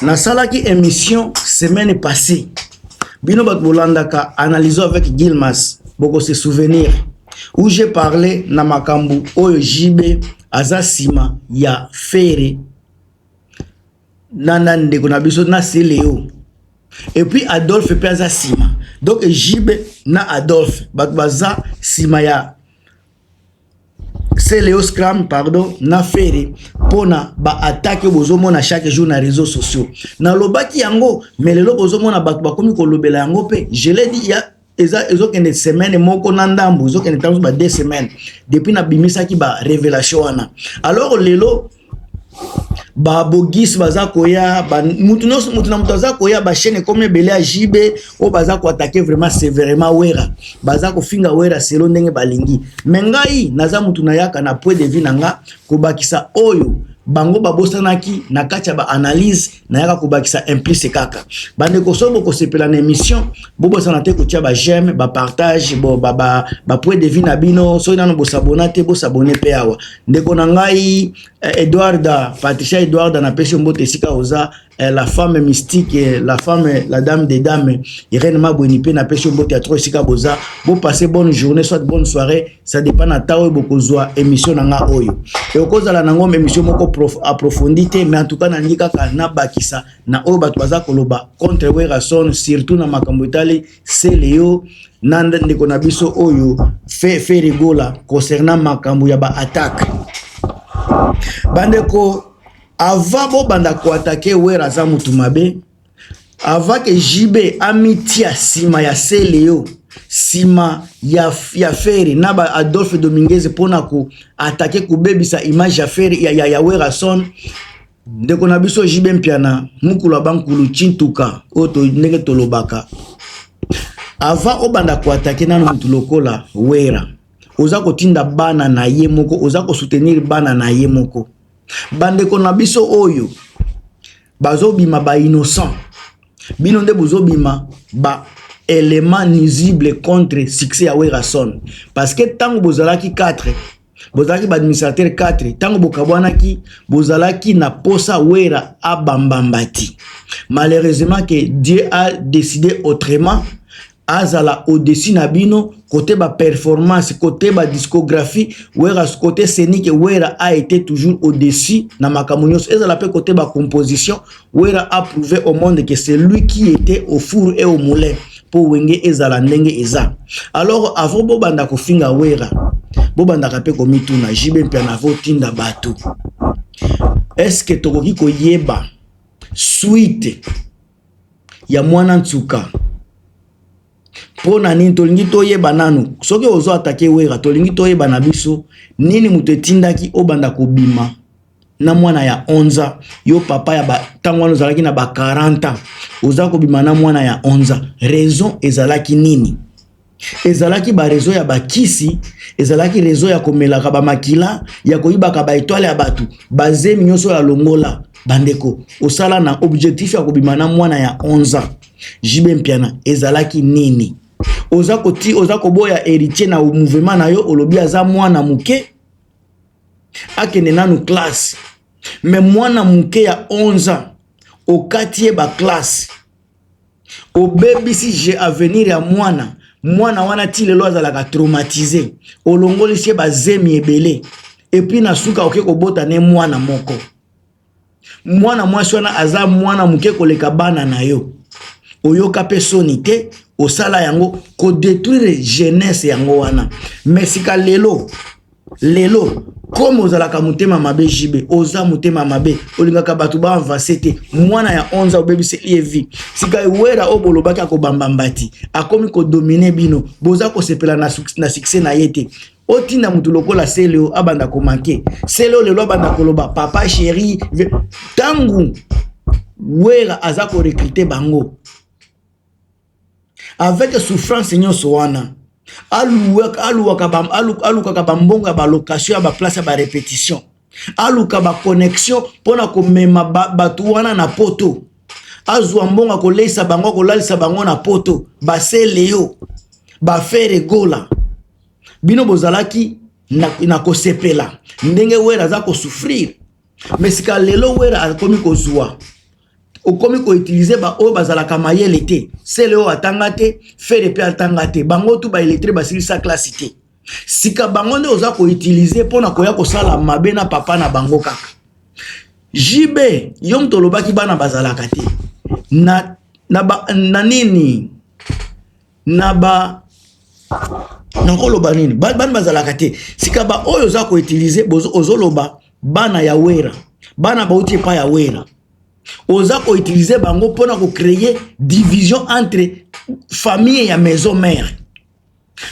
Nasalaki émission semaine passée. Bino bato bolandaka analyse avec Gilmas, boko se souvenir où j'ai parlé na makambo oyo JB aza sima ya Ferre na ndeko na biso na Celeo. Et puis Adolphe pe aza sima. Donc JB na Adolphe bato baza sima ya Celeo Scram, pardon, na Ferre pona ba attaque bozomona chaque jour na réseaux sociaux. Nalobaki yango, mais lelo bozomona bato bakomi kolobela yango pe. Je l'ai dit, ya eza ezokende semaine moko na ndambu, ezokende ntango ba 2 semaines depuis nabimisaki ba révélation wana. Alors lelo babogisi baza koya ba, mutu nyonso, mutu na mutu aza koya, bachaîne ekomi ebele ya JB oyo baza koattaquer vraiment sévèrement Wera, baza kofinga Wera selo ndenge balingi. Me ngai naza mutu nayaka na point de vue na nga kobakisa oyo bango babosanaki na kati ya baanalyse, nayaka kobakisa implice kaka. Bandeko, soki bokosepela na émission, bobosana te kotia baj'aime, bapartage, bo bapoint de vue na bino. Soki nano bosabona te, bosabone mpe awa. Ndeko na ngai Edouarda, Patricia Edouarda, napesi yo mbote esika oza, la femme mystique, la femme, la dame des dames, Irène Mabweni mpe napesi yo mbote ya trop esika boza. Bopasser bonne journée soit bonne soirée, ça dépend na ta oyo bokozwa émission na nga oyo. Ekozala nango émission moko approfondi te, mais en tout cas nalingi kaka nabakisa na oyo bato baza koloba contre Werrason, surtout na makambo etali Celeo na ndeko na biso oyo Ferre Gola concernant makambo ya baattaque. Bandeko, avant bobanda koattaquer Wera aza mutu mabe, avant ke JB amitia nsima ya Celeo, nsima ya Ferre na ba Adolphe Dominguez mpona koattaquer, kobebisa image ya Ferre, ya Werrason, ndeko na biso JB Mpiana, mukulu ya bankulu Cintuka oyo ndenge tolobaka, avant obanda koattaquer nano mutu lokola Wera, oza kotinda bana na ye moko, oza kosoutenir bana na ye moko. Bandeko na biso oyo bazobima bainnocent, bino nde bozobima ba élément nuisible contre succès ya Werrason, parce que ntango bozalaki 4, bozalaki baadministrateur 4, ntango bokabwanaki, bozalaki na posa Wera abambamba ti. Malheureusement que Dieu a décidé autrement, azala au-dessus na bino côté baperformance, côté badiscographie Wera, côté scénique, Wera a été toujours au-dessus na makambo nyonso. Ezala mpe côté bacomposition, Wera a prouvé au monde que c'est lui qui était au four et au moulin mpo Wenge ezala ndenge eza. Alors avant bobanda kofinga Wera, bobandaka mpe komituna. JB Mpiana avotinda bato, est-ce tokoki koyeba suite ya mwana Ntsuka? Mpo na nini tolingi toyeba nanu? Soki ozo attaquer Wera, tolingi toyeba na biso nini moto etindaki obanda kobima na mwana ya 11. Yo papa ya ntango wana ozalaki na ba 40 ans, oza kobima na mwana ya 11, raison ezalaki nini? Ezalaki baréseau ya bakisi, ezalaki réseau ya komelaka bamakila, ya koyibaka baétoile ya bato, bazemi nyonso ya longola. Bandeko, osala na objectif ya kobima na mwana ya 11 ans, JB Mpiana, ezalaki nini? Oza koti, oza koboya Héritier na mouvement na yo, olobi aza mwana moke, akende nanu classe. Me mwana moke ya 11 ans, okati ye baclasse, obebisi je avenir ya mwana. Mwana wana ti lelo azalaka traumatisé, olongolisi ye bazemi ebele. Et puis na suka oke kobota ne mwana moko, mwana mwasi wana aza mwana moke koleka bana na yo. Oyoka mpe soni te osala yango, kodétruire jeunesse yango wana. Mais sika lelo, lelo comme ozalaka motema mabe, JB, oza motema mabe, olingaka bato baavance te. Mwana ya 11, obebiseli ye vie. Sika Wera oyo bolobaki akobamba mbati, akomi kodominer bino, boza kosepela na succès na ye te. Otinda motu lokola Celeo abanda komanquer. Celeo lelo abanda koloba papa chéri. Ntango Wera aza korecruter bango avec souffrance nyonso wana, alukaka bambongo ya balocation ya baplace ya barépétition, aluka baconnexion mpona komema bato wana na Poto, azwa mbongo akoleisa bango, akolalisa bango na Poto. Baceleo, baFerre Gola, bino bozalaki na kosepela ndenge Wera aza kosouffrir. Mais sika lelo Wera akomi kozwa. Okomi koutiliser baoyo bazalaka mayele te. Sele oyo atanga te, Ferre mpe atanga te, bango tu baillettrés, basilisa classe te. Sika bango nde oza koutiliser mpona koya kosala mabe na papa na bango kaka. JB, yo moto olobaki bana bazalaka te na nini, na ba nakoloba nini, bana bazalaka te. Sika baoyo oza koutiliser, ozoloba bana ya Wera, bana bauti epai ya Wera, oza koutiliser bango mpona kocréer division entre famille ya maison mère,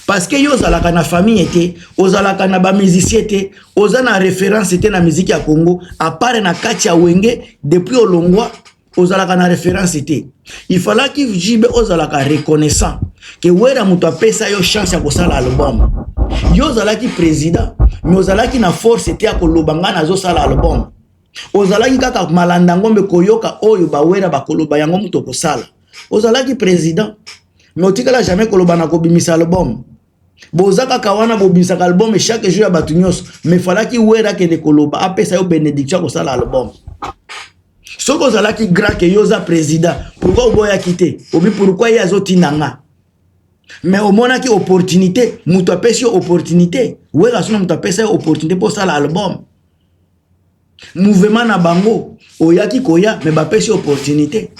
parce que yo ozalaka na famille te, ozalaka na bamusicien te, oza na référence te na musique ya Congo à part na kati ya Wenge. Depuis olongwa, ozalaka na référence te. Il fallaki, JB, ozalaka reconnaissant ke Wera moto apesa yo chance ya kosala album. Yo ozalaki président, mais ozalaki na force te ya koloba ngai nazosala album. Ozalaki kaka malanda ngombe, koyoka oyo bawera bakoloba, yango moto okosala. Ozalaki président, mais otikala jamais koloba na kobimisa album. Boza kaka wana, bobimisaka album chaque jour ya bato nyonso, mais fallaki Wera akende koloba, apesa yo bénédiction ya kosala album. Soki ozalaki grand ke yo oza président, pourquoi oboyaki te? Obi pourquoi ye azotinda nga? Mais omonaki opportunité, moto apesi yo opportunité. Wera sona moto apesa yo opportunité mpo osala album. Mouvement na bango oyaki koya, mais bapesi opportunité.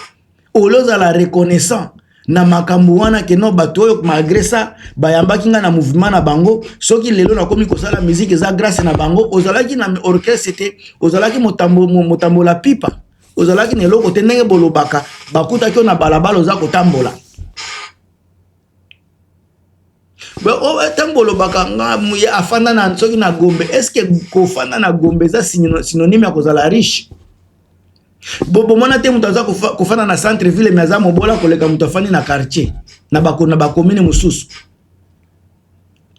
Ole ozala reconnaissant na makambo wana ke no, bato oyo, malgré ça, bayambaki ngai na mouvement na bango. Soki lelo nakomi kosala musique, eza grâce na bango. Ozalaki na orchestre te, ozalaki motambola pipa, ozalaki na eloko te. Ndenge bolobaka, bakutaki yo na balabala, oza kotambola. Ntango bolobaka nga afanda na soki na Gombe, est-ce kofanda na Gombe eza synonyme ya kozala riche? Bomona te, moto aza kofanda na centre ville mais aza mobola koleka moto afandi na quartier, na bacommune mosusu.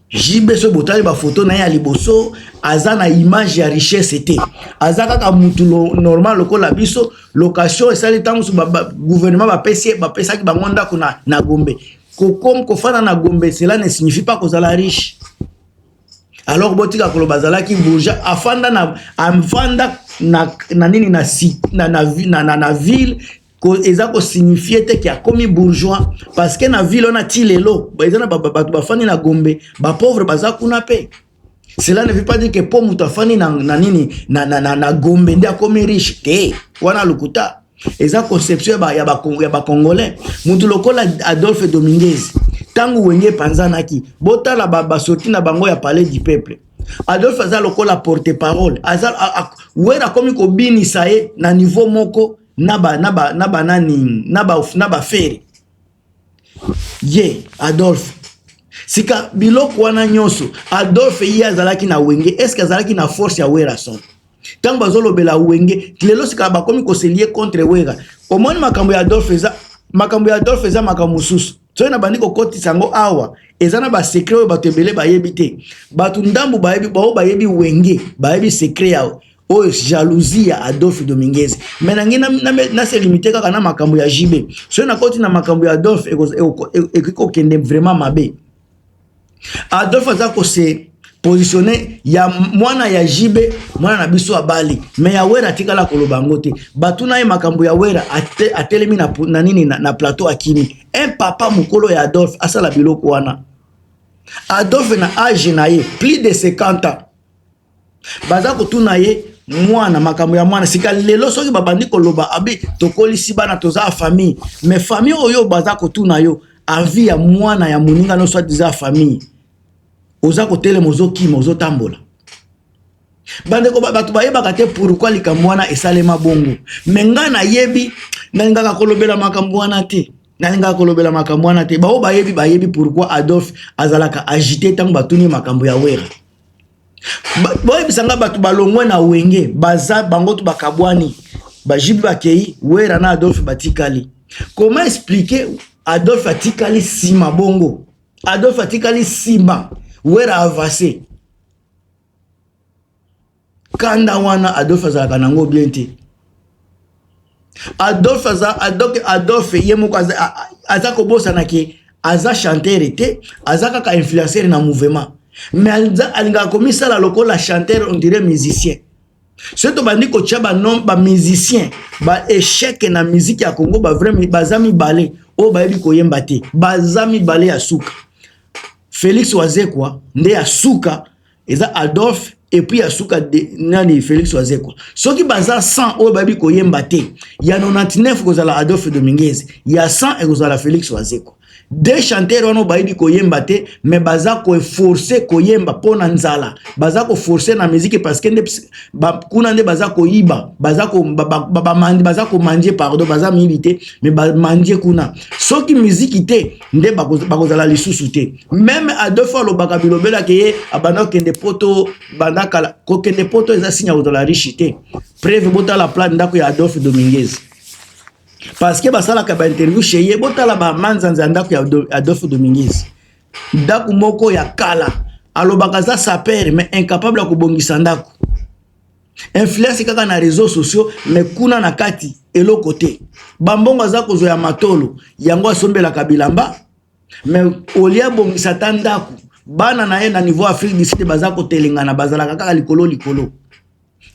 JB, so botali bafoto na ye ya liboso, aza na image ya richesse te. Aza kaka mutu normal lokola biso. Location esali ntango mosusu gouvernement bapesi, bapesaki bango ndako na Gombe. Kofanda na Gombe, cela ne signifie pas kozala riche. Alors botika koloba azalaki bourgeois. Afanda na nini, na ville, eza kosignifie te ke akomi bourgeois, parce que na ville wana ti lelo eza na bato bafandi na Gombe, bapauvre baza kuna mpe. Cela ne veut pas dire que mpo moto afandi na nini, na Gombe nde akomi riche te. Wana lokuta, eza conception ya bacongolais. Motu lokola Adolphe Dominguez, ntango Wenge epanzanaki, botala basorti na bango ya Palais du Peuple, Adolphe aza lokola porte parole. Aza Wera akomi kobinisa ye na niveau moko na banani, na baFerre. Ye Adolphe, sika biloko wana nyonso, Adolphe ye azalaki na Wenge, est-ce azalaki na force ya Werason ntango bazolobela Wenge? Lelo sika bakomi koselie contre Wera. Omoni makambo ya Adolphe, eza makambo ya Adolphe, eza makambo mosusu. Soki na bandi kokotisa yango awa, eza na basecret oyo bato ebele bayebi te. Bato ndambu bayebi, bao bayebi Wenge bayebi secret ya oyo jalousie ya Adolphe Dominguez. Mais nangi nase limite kaka na makambo ya JB. Soki nakoti na makambo ya Adolphe, ekoki kokende vraiment mabe. Adolphe aza kose positionne ya mwana ya JB, mwana na biso abali, mais ya Wera atikala koloba yango te. Batuna ye makambo ya Wera, atelemi na nini, na plateau, akimi. Un papa mokolo ya Adolphe asala biloko wana. Adolphe na age na ye, plus de 50 ans, baza kotuna ye mwana, makambo ya mwana. Sika lelo soki babandi koloba abi tokolisi bana, toza famille, mais famille oyo baza kotuna yo avis ya mwana ya moninga nyonso eza famille, oza kotelema, ozokima, ozotambola. Bandeko, bato bayebaka te pourquoi likambo wana esalema bongo. Mais ngai nayebi, nalingaka kolobela makambo wana te, nalingaka kolobela makambo wana te. Bao bayebi, bayebi pourquoi Adolphe azalaka agité ntango batuni makambo ya Wera. Boyebisa nga, bato balongwe na Wenge, baza bango to bakabwani, baJB bakei, Wera na Adolphe batikali. Comment expliquer Adolphe atikali nsima bongo? Adolphe atikali nsima, Wera avance. Kanda wana Adolphe azalaka nango bien te. Adolphe aza, Adolphe ye moko aza kobosana ke aza chanteur te, aza kaka influenceur na mouvement, mais alingaka komisala lokola chanteur, on dirait musicien. Soki tobandi kotia bamusicien baéchec na musique ya Congo, bavrai baza mibale oyo bayebi koyemba te, baza mibale ya suka. Félix Wazekwa nde ya suka, eza Adolphe et puis ya suka nani? Félix Wazekwa. Soki baza 100 oyo bayebi koyemba te, ya 99 ekozala Adolphe Dominguez, ya 100 ekozala Félix Wazekwa. Deux chanteurs wana bayebi koyemba te, mais baza koforcer koyemba mpo na nzala. Baza koforcer na musique parce que nde kuna nde baza koyiba, baza bamandi, baza komendier, pardon, baza miyibi te, mais bamendier kuna. Soki miziki te nde bakozala lisusu te. Même Adolphe alobaka bilobelaka ye abanda kokende Poto banda kala. Kokende Poto eza signe ya kozala riche te. Preuve, botala plan ndako ya Adolphe Dominguez, parce que basalaka bainterview chez ye. Botala bamanzanza ya ndako ya Adolphe Dominguez, ndako moko ya kala. Alobaka aza sapeur, mais incapable ya kobongisa ndako. Influence kaka na réseaux sociaux, mais kuna na kati eloko te. Bambongo aza kozwa ya matolo, yango asombelaka bilamba, mais olia abongisa ata ndako. Bana na ye na niveau Afrique du Sud baza kotelengana, bazalaka kaka likolo likolo.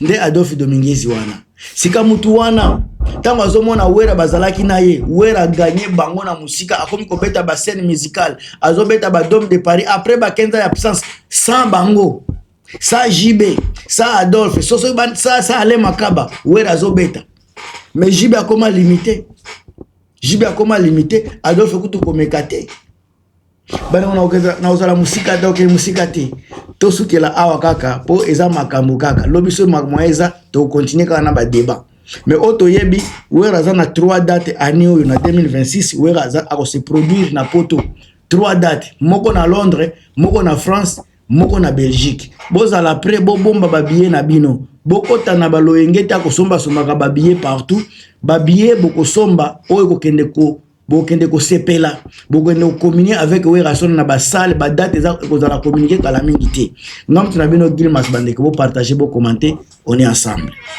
Nde Adolphe Dominguez wana. Sika mutu wana, ntango azomona Wera bazalaki na ye, Wera gagner bango na mosika, akomi kobeta bascène musicale, azobeta badome de Paris après bakenza ya absence sans bango, sa JB, sa Adolphe, soso sa Ale Makaba. Wera azobeta, mais JB akoma limité, JB akoma limité, Adolphe kutu komeka te. Banango nakozala mosika te, okende mosika te. Tosukela awa kaka mpo eza makambo kaka lobi. So makambo eza, tokocontinuer kaka na badébat. Mais oyo toyebi, Wera aza na 3 date année oyo na 2026. Wera aza akose produire na Poto, 3 date: moko na Londres, moko na France, moko na Belgique. Bozala prêt, bobomba babillet na bino, bokɔta na baloyenge te akosombasombaka babillet partout. Babillet bokosomba oyo kokende ko bokende kosepela, bokende kocommunier avec Werrason na basale. Badate eza ekozala communiqué kala mingi te. Nga mutu na bino Gilmas. Bandeko, bopartager, bocommenter, on est ensemble.